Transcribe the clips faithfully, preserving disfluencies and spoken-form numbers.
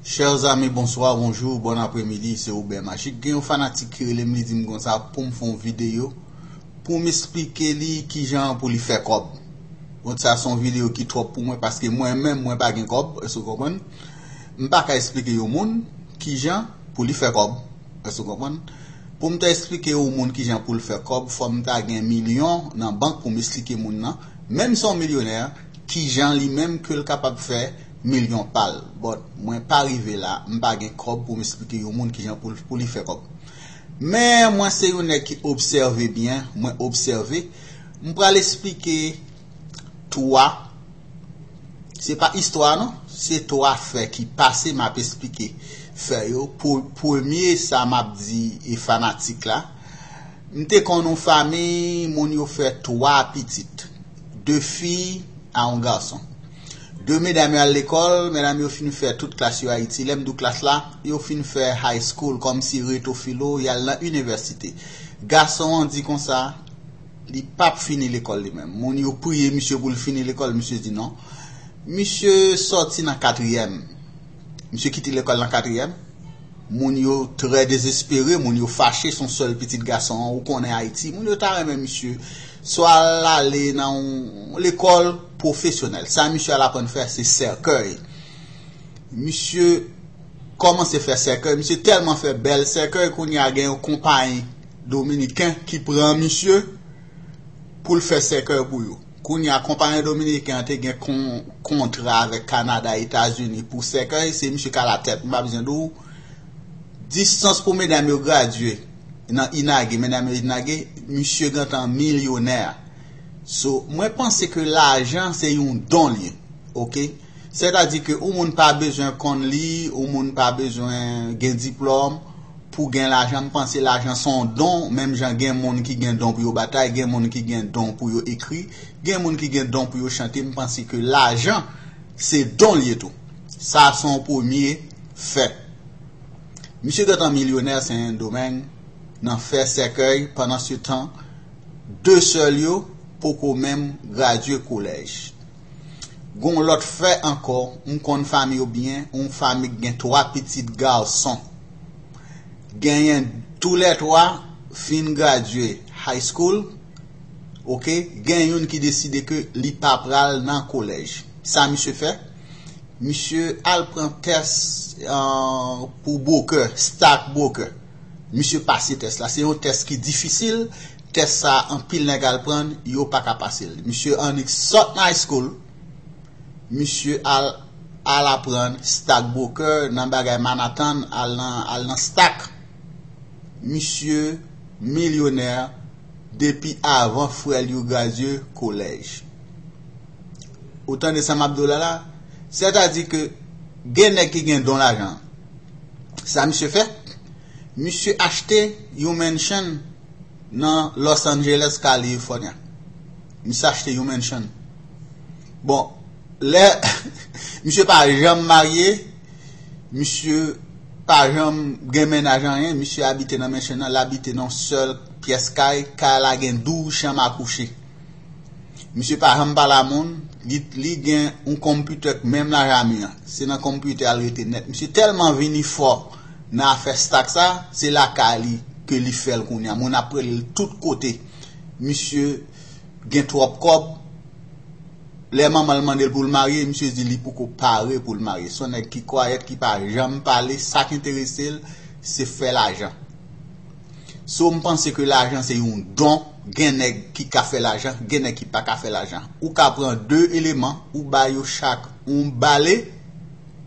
Chers amis, bonsoir, bonjour, bon après-midi, c'est Robert Magique. Gen yon fanatik ki rele m, li di m konsa pou m fè yon videyo pou m esplike li kijan pou li fè kòb. Bon, sa se yon videyo ki twòp pou mwen paske mwen menm mwen pa gen kòb, èske w konprann? M pa ka esplike yon moun kijan pou li fè kòb, èske w konprann? Pou m ta esplike yon moun kijan pou l fè kòb, fò m ta gen milyon nan bank pou m esplike moun nan, menm si yon milyonè, kijan li menm ke l kapab fè milyon pa l. But mwen pa rive la, m pa gen kòb pou m esplike yon moun kijan pou, pou li fè kòb. Men mwen se yon nèg ki obsève byen, mwen obsève. M pral esplike twa, se pa istwa non, se twa fè ki pase m ap esplike fè yo. Pou premye sa m ap di e fanatik la, m te konn yon fanmi, moun yo fè twa pitit, de fi a yon gason. De medam yo al lekòl, medam yo fin fè tout klas yo Ayiti. Lè m di w klas la, yo fin fè high school, kòmsi reto filo, y al nan inivèsite. Gason an di konsa, li p ap fini lekòl li menm. Moun yo priye misye pou l fini lekòl, misye di non. Misye sòti nan katriyèm. Misye kite lekòl nan katriyèm. Moun yo trè dezespere, moun yo fache, se yon sèl pitit gason an, ou konnen Ayiti. Moun yo ta renmen misye swa l ale nan yon lekòl pwofesyonèl. Sa misye al aprann fè, se sèkèy. Misye kòmanse fè sèkèy, misye tèlman fè bèl sèkèy, kounye a gen yon konpayi dominiken ki pran misye pou l fè sèkèy pou yo. Kounye a, konpayi dominiken an te gen kon, kontra avèk Kanada, Etazini pou sèkèy, se misye k alatèt. M pa bezwen di w, distans pou medam yo gradye nan inage, medam yo inage, misye gentan milyonè. So, mwen panse ke lajan se yon don l ye, oke? Sètadi ke yon moun pa bezwen konn li, yon moun pa bezwen gen diplòm pou gen lajan. M panse lajan se yon don, menm jan gen moun ki gen don pou yo batay, gen moun ki gen don pou yo ekri, gen moun ki gen don pou yo chante. M panse ke lajan se don l ye tou. Sa se yon premye fè. Misye gentan milyonè Sendomeng nan fè sèkèy, pandan se tan, de sè l yo poko menm gradye kolèj. Gon lòt fè ankò, m konn fanmi yo byen, yon fanmi ki gen twa pitit gason. Genyen toulètwa fin gradye high school, oke, gen youn ki deside ke li pa pral nan kolèj. Sa misye fè? Misye al pran tès, euh, pou broker, stock broker. Misye pase tès la. Se yon tès ki difisil. Tès sa, anpil nèg al pran, yo pa ka pase l. Misye annik sòt nan high school. Misye al, al aprann stock broker nan bagay Manhattan, al nan, al nan stock. Misye milyonè depi avan frè l yo gradye kolèj. Ou tande sa m ap di w la la? Sètadi ke gen nèg ki gen don lajan. Sa misye fè? Misye achte yon mansion nan Los Angeles, California. Misye achte yon mansion. Bon, lè misye pa janm marye, misye pa janm gen mennaj anyen, misye abite nan mansion nan, l abite nan yon sèl pyès kay, kay la gen douz chanm a kouche. Misye pa janm pale a moun, li, li gen yon konpitè k menm lajè a mi an. Se nan konpitè a l rete nèt. Misye tèlman vini fò nan afè stock sa, se lakay li ke li fè l kounye a. Moun ap rele l tout kote. Misye gen twòp kòb. Lè manman l mande l pou l marye, misye di li poko pare pou l marye. Se yon nèg ki kwayèt, ki pa janm pale, sa k enterese l, se fè lajan. So, m panse ke lajan se yon don. Gen nèg ki ka fè lajan, gen nèg ki pa ka fè lajan. Ou ka pran de eleman, ou ba yo chak yon bale,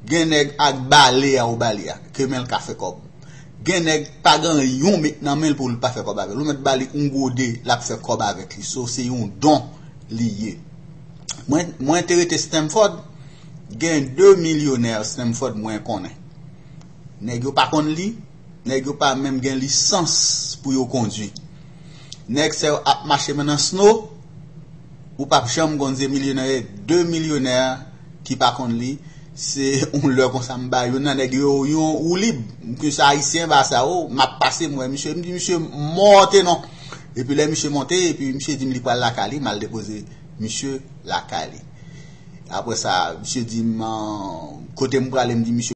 gen nèg ak bale a ou ba li a, ke men l ka fè kòb. Gen nèg pa gen yon met nan men l pou l pa fè kòb avè l. Ou mèt ba li yon gode, l ap fè kòb avèk li. So, se yon don li ye. Mwen, mwen te rete Stamford, gen de milyonè Stamford mwen konnen. Nèg yo pa konn li, nèg yo pa menm gen lisans pou yo kondwi. Nèg sa yo ap mache men nan snow, ou p ap janm konn se milyonè, de milyonè ki pa konn li. Se yon lè konsa m ba youn nan nèg yo yon woulib. M di se ayisyen ba sa, o, m ap pase, m wè misye, m di misye monte non. Epi lè misye monte, epi misye di m li pral lakay li, m al depoze misye lakay li. Apre sa, misye di m, ah, kote m prale, m di misye